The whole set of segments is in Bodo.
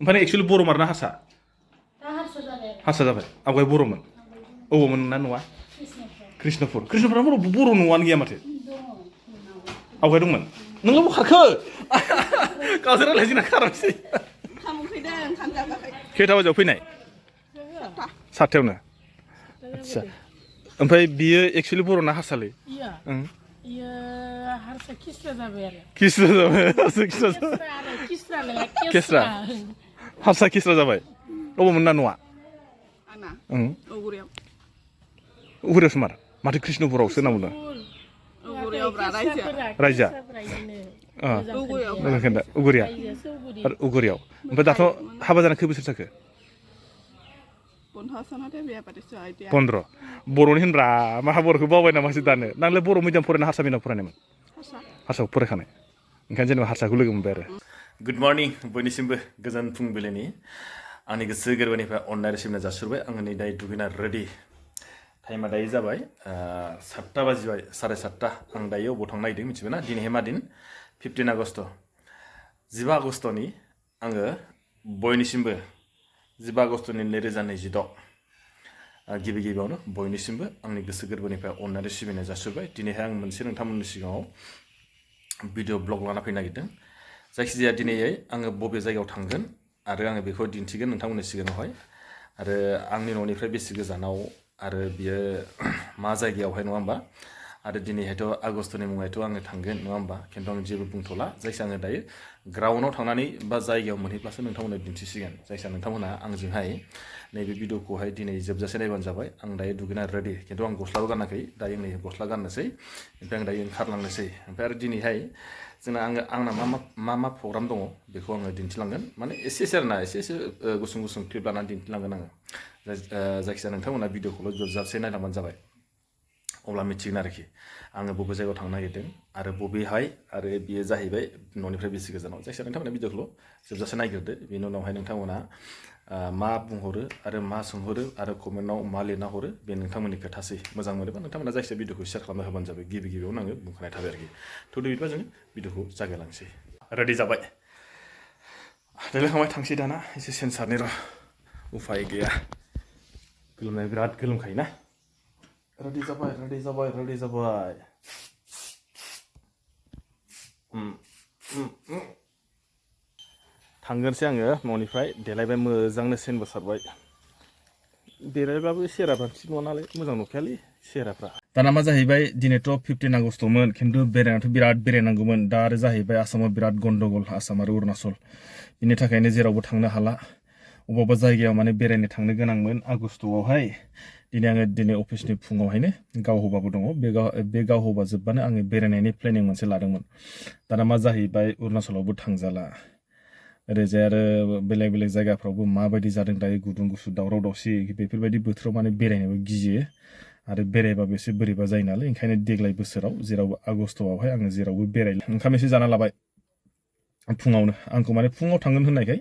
ओमफ्राय एक्चुअलि बर' मारना हारसा हारसा जाबाय आवगाय बर'मोन अबावमोन ना न'आ कृष्णपुर बर' न'आनो गैया माथो आवगाय दंमोन नोंलाय बहा खारखो गावसोर रायलायजोंना खाराखिसै खैथा बाजियाव फैनाय 7थायावनो आदसा ओमफ्राय बियो एक्चुअलि बर' ना हारसालै हारसा किस्रा जाबाय आरो किस्रा जाबाय किस्रा हारसा किस्रा जाबाय अबावमोन ना न'आ उगुरियावसो मार माथो कृष्णपुरावसो होनना बुंदों रायजोआ उगुरिया उगुरियाव ओमफ्राय दाथ' हाबा जाना खै बोसोर जाखो 15 बर'नि होनब्रा मा बर'खौ बावबाय नामासो दानो नांलाय बर' मिडियाम फरायना हारसा मिडियाम फरायनायमोन हारसायाव फरायखानाय ओंखायनो जेनेबा हारसाखौ लोगो मोनबाय आरो गुड मर्निं बयनिसिमबो गोजोन फुंबिलिनि आंनि गोसो गोरबोनिफ्राय अननाय सिबिनाय जासिहरबाय आङो नै दायो दुगैना रेडि टाइमा दायो जाबाय 7टा बाजिबाय 7:30 आं दायो अबाव थांनो नागिरदों मिथिबाय ना दिनैहाय मा दिन 15 आगस्ट 15 आगस्टनि आङो बयनिसिमबो 15 आगस्टनि 2026 गिबि गिबियावनो बयनिसिमबो आंनि गोसो गोरबोनिफ्राय अननाय सिबिनाय जासिहरबाय दिनैहाय आं मोनसे नोंथांमोननि सिगाङाव भिडिअ ब्लग लाना फैनो नागिरदों जायखिजाया दिनैयै आङो बबे जायगायाव थांगोन आरो आङो बेखौ दिन्थिगोन नोंथांमोननि सिगाङावहाय आरो आंनि न'निफ्राय बेसे गोजानाव आरो बियो मा जायगायावहाय नङा होमबा आरो दिनैहायथ' आगस्टनि मुङैथ' आङो थांगोन नङा होमबा खिन्थु आं जेबो बुंथ'ला जायखिया आङो दायो ग्राउन्डआव थांनानै बा जायगायाव मोनहैब्लासो नोंथांमोननो दिन्थिसिगोन जायखिया नोंथांमोनहा आंजोंहाय नैबे भिडिअखौहाय दिनै जोबजासे नायबानो जाबाय आं दायो दुगैना रेडि खिन्थु आं गस्लाबो गानाखै दायो नै गस्ला गाननोसै ओमफ्राय आं दायो ओंखारलांनोसै ओमफ्राय आरो दिनैहाय जोंना आंना मा प्रग्राम दङ बेखौ आङो दिन्थिलांगोन माने एसे आरोना एसे गुसुं क्लिप लानानै दिन्थिलांगोन आङो जायखिजाया नोंथांमोना भिडिअखौल' जोबजासे नायलांबानो जाबाय अब्ला मिथिगोन आरोखि आङो बबे जायगायाव थांनो नागिरदों आरो बबेहाय आरो बियो जाहैबाय न'निफ्राय बेसे गोजानाव जायखिजाया नोंथांमोना भिडिअखौल' जोबजासे नायग्रोदो बेनि उनावहाय नोंथांमोना मा बुंहरो आरो मा सोंहरो आरो कमेन्टआव मा लिरना हरो बे नोंथांमोननि खोथासै मोजां मोनोबा नोंथांमोना जायखिजाया भिडिअखौ शेयार खालामना होबानो जाबाय गिबियावनो आङो बुंखानाय थाबाय आरोखि थ' बिदिबा जोङो भिडिअखौ जागायलांसै रेडि जाबाय देलायखांबाय थांसै दाना एसे सेन्सारनि र' उफाय गैया गोलोमनाय बिराद गोलोमखायोना रेडि जाबाय थांगोनसै आङो न'निफ्राय देलायबाय मोजांनो सेनबो सारबाय देलायब्लाबो सेहेराफ्रा थिग नङा नालाय मोजां नंखायालै सेहेराफ्रा दाना मा जाहैबाय दिनैथ' 15 आगस्टमोन खिन्थु बेरायनायाथ' बिराद बेरायनांगौमोन दा आरो जाहैबाय आसामाव बिराद गन्दगल आसाम आरो अरुणाचल बिनि थाखायनो जेरावबो थांनो हाला अबावबा जायगायाव माने बेरायनो थांनो गोनांमोन आगस्टआवहाय दिनै अफिसनि फुङावहायनो गावहोबाबो दङ बे गावहोबा जोबबानो आङो बेरायनायनि प्लेनिं मोनसे लादोंमोन दाना मा जाहैबाय अरुणाचलावबो थांजाला ओरैजाय आरो बेलेग जायगाफ्रावबो माबायदि जादों दायो गुदुं गुसु दावराव दावसि बेफोरबायदि बोथोराव माने बेरायनोबो गियो आरो बेरायबाबो एसे बोरैबा जायो नालाय ओंखायनो देग्लाय बोसोराव जेरावबो आगस्टआवहाय आङो जेरावबो बेरायला ओंखाम एसे जाना लाबाय फुङावनो आंखौ माने फुङाव थांगोन होननायखाय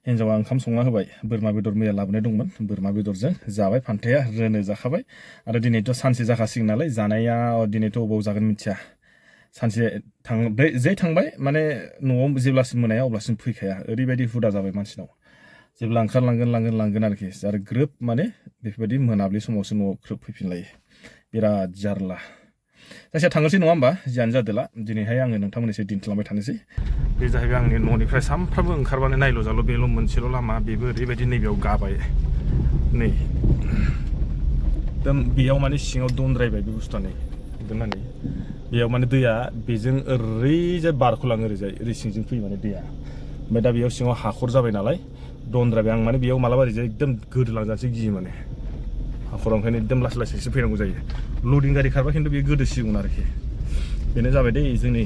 हिन्जावा ओंखाम संना होबाय बोरमा बेदर मैया लाबोनाय दंमोन बोरमा बेदरजों जाबाय फान्थाया रोनो जाखाबाय आरो दिनैथ' सानसे जाखासिगोन नालाय जानाया दिनैथ' अबाव जागोन मिथिया सानसे जै थांबाय माने न'आव जेब्लासिम मोनाया अब्लासिम फैखाया ओरैबायदि हुदा जाबाय मानसिनाव जेब्ला लांगोन आरोखि आरो ग्रोब माने बेफोरबायदि मोनाब्लि समावसो न'आव ग्रोब फैफिनलायो बिराद जारला जायखिया थांनोसै नङा होमबा जियानो जादोला दिनैहाय आङो नोंथांमोननि एसे दिन्थिलांबाय थानोसै बे जाहैबाय आंनि न'निफ्राय सानफ्रामबो ओंखारबानो नायल' जाल' बेल' मोनसेल' लामा बेबो ओरैबायदि नैबेयाव गाबाय नै एकदम बेयाव माने सिङाव दनद्रायबाय बे बुस्थुआ नै दोननानै बेयाव माने दैया बेजों ओरैजाय बारख'लाङो ओरै सिंजों फैयो माने दैया ओमफ्राय दा बेयाव सिङाव हाखर जाबाय नालाय दनद्रायबाय आं माने बेयाव मालाबा ओरैजाय एकदम गोदोलांजानोसो गियो माने हाखराव ओंखायनो एकदम लासैसो फैनांगौ जायो लडिं गारि खारबा खिन्थु बेयो गोदोसिगौमोन आरोखि बेनो जाबाय दै जोंनि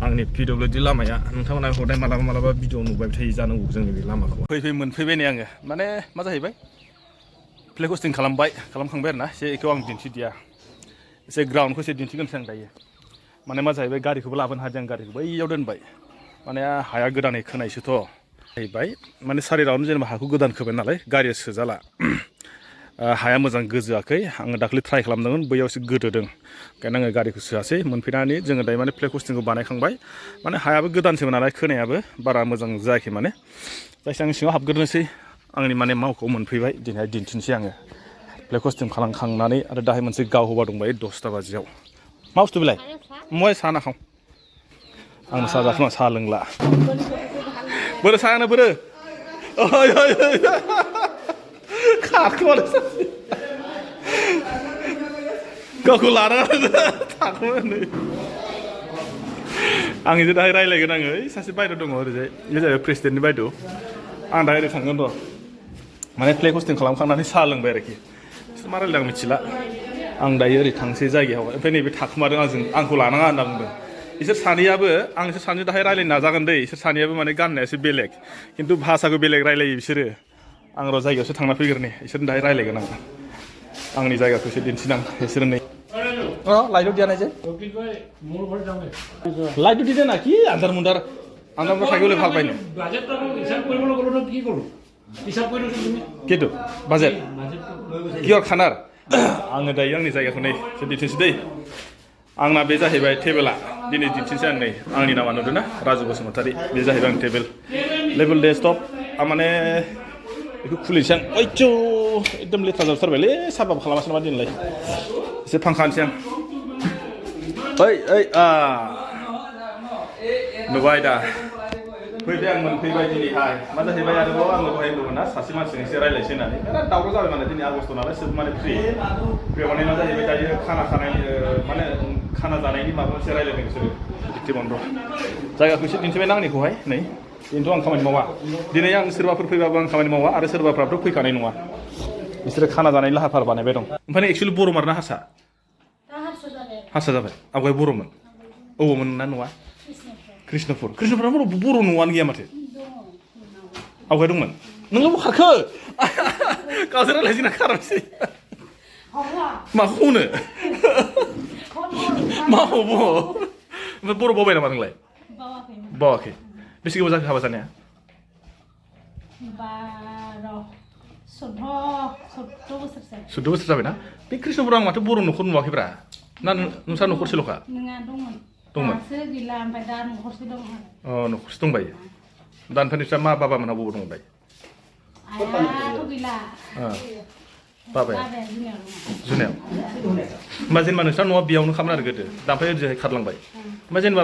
आंनि PWD लामाया नोंथांमोना हरनाय मालाबा भिडिअ नुबाय थायो जानांगौ जोंनि बे लामाखौ फैबाय मोनफैबाय नै आङो माने मा जाहैबाय फ्लेग हस्टिं खालामखांबाय आरोना एसे बेखौ आं दिन्थिदिया एसे ग्राउन्डखौ एसे दिन्थिगोनसै आं दायो माने मा जाहैबाय गारिखौबो लाबोनो हादों आं गारिखौ बैयाव दोनबाय माने हाया गोदानै खोनायसोथ' जाहैबाय माने सारिरावनो जेनेबा हाखौ गोदान खोबाय नालाय गारिया सोजाला हाया मोजां गोजोआखै आङो दाखालि ट्राइ खालामदोंमोन बैयाव एसे गोदोदों ओंखायनो आङो गारिखौ सोआसै मोनफैनानै जोङो दायो माने फ्लेग हस्टिंखौ बानायखांबाय माने हायाबो गोदानसोमोन नालाय खोनायाबो बारा मोजां जायाखै माने जायखिया आं सिङाव हाबग्रोनोसै आंनि माने मावखौ मोनफैबाय दिनैहाय दिन्थिनोसै आङो प्ले कस्टिउम खालामखांनानै आरो दाहाय मोनसे गावहोबा दंबाय 10टा बाजियाव मा बुस्थु बेलाय मय साहा नाखाव आं साहा जाखोमा साहा लोंला बोरो साहा आंनो बोरो खारखोमानो गावखौ लानाङा थाखोमानो आंजों दाहाय रायलायगोन आङो सासे बायद' दङ ओरैजाय बे जाहैबाय प्रेसिडेन्टनि बायद' आं दाहाय ओरै थांगोन र' माने प्ले कस्टिउम खालामखांनानै साहा लोंबाय आरोखि बिसोर मा रायलायदों आं मिथिला आं दायो ओरै थांसै जायगायाव ओमफ्राय नैबे थाखोमादों आंखौ लानाङा होनना बुंदों इसोर सानैयाबो आं इसोर सानैजों दाहाय रायलायनो नाजागोन दै इसोर सानैयाबो माने गाननायासो बेलेग खिन्थु भाषाखौ बेलेग रायलायो बिसोरो आं र' जायगायावसो थांना फैग्रोनि इसोरनि दाहाय रायलायगोन आं आंनि जायगाखौसो दिन्थिनां इसोर नै लाइटआव দিয়া নাই যে লাইটটো দি দে না কি আন্ধাৰ মুন্ধাৰ থাকিবলৈ ভাল পাই নে কিটো বাজেট কিহৰ খানাৰ आङो दायो आंनि जायगाखौ नै दिन्थिनोसै दै आंना बे जाहैबाय टेबोला दिनै दिन्थिनोसै आं नै आंनि नामा नुदों ना राजु बसुमतारी बे जाहैबाय आं टेबोल लेभेल डेस्कटप आं माने बेखौ खुलिनोसै आं ओइच' एकदम लेथ्रा जाजोबथारबायलै साफाबो खालामासै नामा दिनैलाय एसे फांखा होनोसै आं ओइ नुबाय दा फैबाय आं मोनफैबाय दिनैहाय मा जाहैबाय आरोबाव आङो दहाय होनदोंमोन ना सासे मानसिजों एसे रायलायनोसै होननानै बिराद दावराव जाबाय माने दिनै आगस्ट नालाय सोब माने फ्रि माने मा जाहैबाय दायो खाना खानायनि माने खाना जानायनि माबा मोनसे रायलायदों बिसोरो दिक्ति बन्द जायगाखौ एसे दिन्थिबायना आंनिखौहाय नै दिनैथ' आं खामानि मावा दिनै आं सोरबाफोर फैबाबो आं खामानि मावा आरो सोरबाफ्राथ' फैखानाय नङा बिसोरो खाना जानायनि लाहार फाहार बानायबाय दं ओमफ्राय एक्सुवेलि बर' मारना हारसा जाबाय आवगाय बर'मोन अबावमोन ना न'आ कृष्णपुरा बर' न'आनो गैया माथो आवगाय दंमोन नोंलाय बहा खारखो गावजों रायलायजोंना खारासै माखौ होनो माखौ ओमफ्राय बर' बावबाय नामा नोंलाय बावाखै बेसे गोबाव जाखो हाबा जानाया 14 बोसोर जाबायना बे कृष्णपुरा आं माथो बर' न'खर नुवाखैब्रा ना नोंस्रा न'खरसेल'खा दंमोन न'खरसे दंबाय दा ओमफ्राय नोंस्रा मा बाबामोनहा बबाव दङ बाय बाबाया जुनायाव होमबा जेनेबा नोंस्रा न'आ बेयावनो खामोन आरो गोदो दा ओमफ्राय ओरैहाय खारलांबाय ओमफ्राय जेनेबा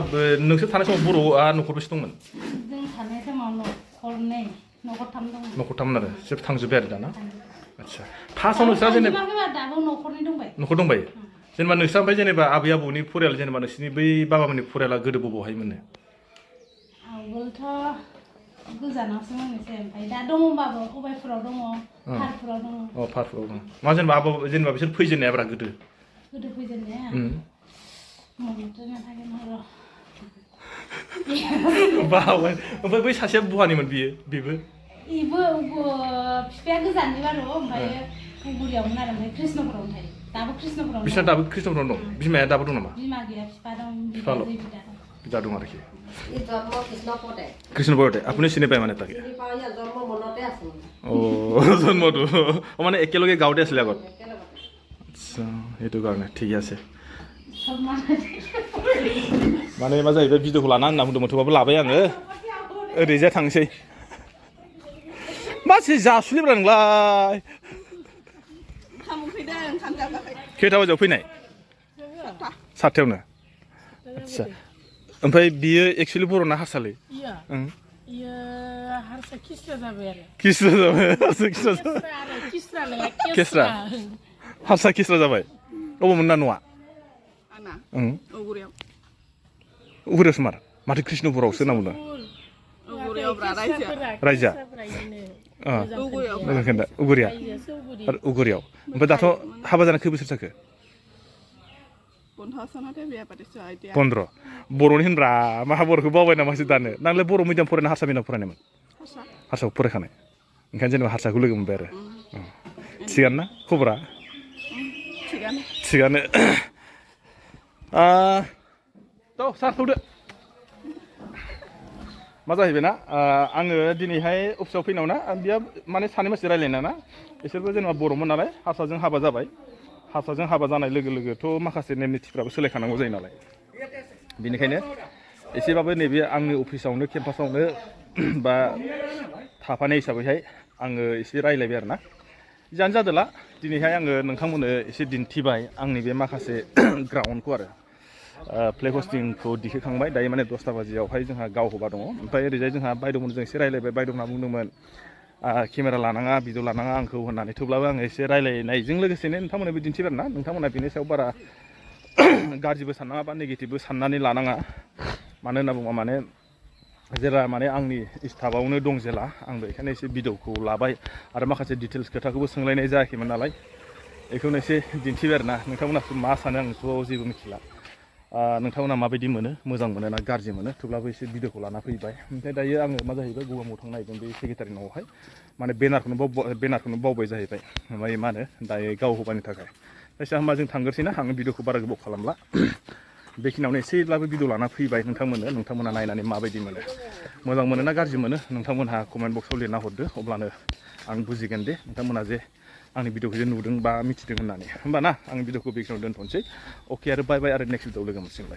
नोंसोर थानाय समाव बर'आ न'खरबेसे दंमोन न'खरथाममोन आरो जोब थांजोब्बाय आरो दाना आदसा फार्स्टआव नोंस्रा जेनेबा न'खर दंबायो जेनेबा नोंस्रा ओमफ्राय जेनेबा आबै आबौनि फरियाल जेनेबा नोंसिनि बै बाबामोननि फरियाला गोदो बबेहायमोननो गोजानावसोमोन एसे ओमफ्राय दा दङबाबो अबायफोराव दङ फारफोराव दङ फारफोराव दङ मा जेनेबा जेनेबा बिसोर फैजेननायाब्रा गोदो फैजेननाया मनिटरना थागोन र' बावबाय ओमफ्राय बै सासेया बहानिमोन बेबो बिफाया गोजाननि बार' ओमफ्राय उगुरियावमोन आरो ओमफ्राय कृष्णपुरावनो थायो दाबो कृष्णपुरावनो बिसोर दाबो कृष्णपुरावनो दं बिमाया दाबो दं नामा बिमा गैया बिफा दं बिदा दं आरोखि কৃষ্ণপুৰতে আপুনি চিনি পায় মানে তাকে জন্মটো মানে একেলগে গাঁৱতে আছিলে আগত আচ্ছা সেইটো কাৰণে ঠিকে আছে মানে मा जाहैबाय भिडिअखौ लाना होनना बुंदोंमोन थेवबाबो लाबाय आङो ओरैजाय थांसै मासि जासुलिब्रा नोंलाय खैथा बाजियाव फैनाय 7थायावनो आচ্ছা ओमफ्राय बियो एक्चुअली बर' ना हारसालै हारसा किस्रा जाबाय आरो किस्रा हारसा किस्रा जाबाय अबावमोन ना न'आ उगुरियावसो माथो कृष्णपुरावसो होनना बुंदों रायजोआ उगुरिया उगुरियाव ओमफ्राय दाथ' हाबा जाना खै बोसोर जाखो 15 बर'नि होनब्रा मा बर'खौ बावबाय नामासो दानो नोंलाय बर' मिडियाम फरायना हारसा मिडियाम फरायनायमोन हारसाखौ फरायखानाय ओंखायनो जेनेबा हारसाखौ लोगो मोनबाय आरो थिगानो ना खबरा थिगानो सार थौदो मा जाहैबाय ना आङो दिनैहाय अफिसाव फैनाव ना बेयो माने सानै मानसि रायलायना ना बिसोरबो जेनेबा बर'मोन नालाय हारसाजों हाबा जाबाय हारसाजों हाबा जानाय लोगो लोगोथ' माखासे नेम निथिफ्राबो सोलायखानांगौ जायो नालाय बेनिखायनो एसेबाबो नैबे आंनि अफिसावनो केम्पासावनो बा थाफानाय हिसाबैहाय आङो एसे रायलायबाय आरो ना जानो जादोला दिनैहाय आङो नोंथांमोननो एसे दिन्थिबाय आंनि बे माखासे ग्राउन्डखौ आरो फ्लेग हस्टिंखौ दिखोखांबाय दायो माने 10ता बाजियावहाय जोंहा गाव होबा दङ ओमफ्राय ओरैजाय जोंहा बायद'मोनजों एसे रायलायबाय बायद'मोनहा बुंदोंमोन केमेरा लानाङा भिडिअ लानाङा आंखौ होननानै थेवब्लाबो आङो एसे रायलायनायजों लोगोसेनो नोंथांमोननोबो दिन्थिबाय आरो ना नोंथांमोनहा बेनि सायाव बारा गाज्रिबो साननाङा बा नेगेटिभबो साननानै लानाङा मानो होनना बुङोबा माने जेला माने आंनि स्टाफआवनो दं जेला आंबो बेखायनो एसे भिडिअखौ लाबाय आरो माखासे डिटेल्स खोथाखौबो सोंलायनाय जायाखैमोन नालाय बेखौनो एसे दिन्थिबाय आरो ना नोंथांमोनासो मा सानो आं ज' जेबो मिथिला नोंथांमोना माबायदि मोनो मोजां मोनो ना गाज्रि मोनो थेवब्लाबो एसे भिडिअखौ लाना फैबाय ओमफ्राय दायो आङो मा जाहैबाय गगामुआव थांनो नागिरदों बे सेक्रेटारि न'आवहाय माने बेनारखौनो बावबाय जाहैबाय ओमफ्राय मा होनो दायो गाव होबानि थाखाय जायखिया होमबा जों थांग्रोसै ना आङो भिडिअखौ बारा गोबाव खालामला बेखिनियावनो एसेब्लाबो भिडिअ लाना फैबाय नोंथांमोना नायनानै माबायदि मोनो मोजां मोनो ना गाज्रि मोनो नोंथांमोनहा कमेन्ट बक्सआव लिरना हरदो अब्लानो आं बुजिगोन दे नोंथांमोना जे आंनि भिडिअखौ जे नुदों बा मिथिदों होननानै होमबा ना आं भिडिअखौ बेखिनियाव दोनथ'नोसै अके आरो बाय बाय आरो नेक्स्ट भिडिअआव लोगो मोनसिगोनलाय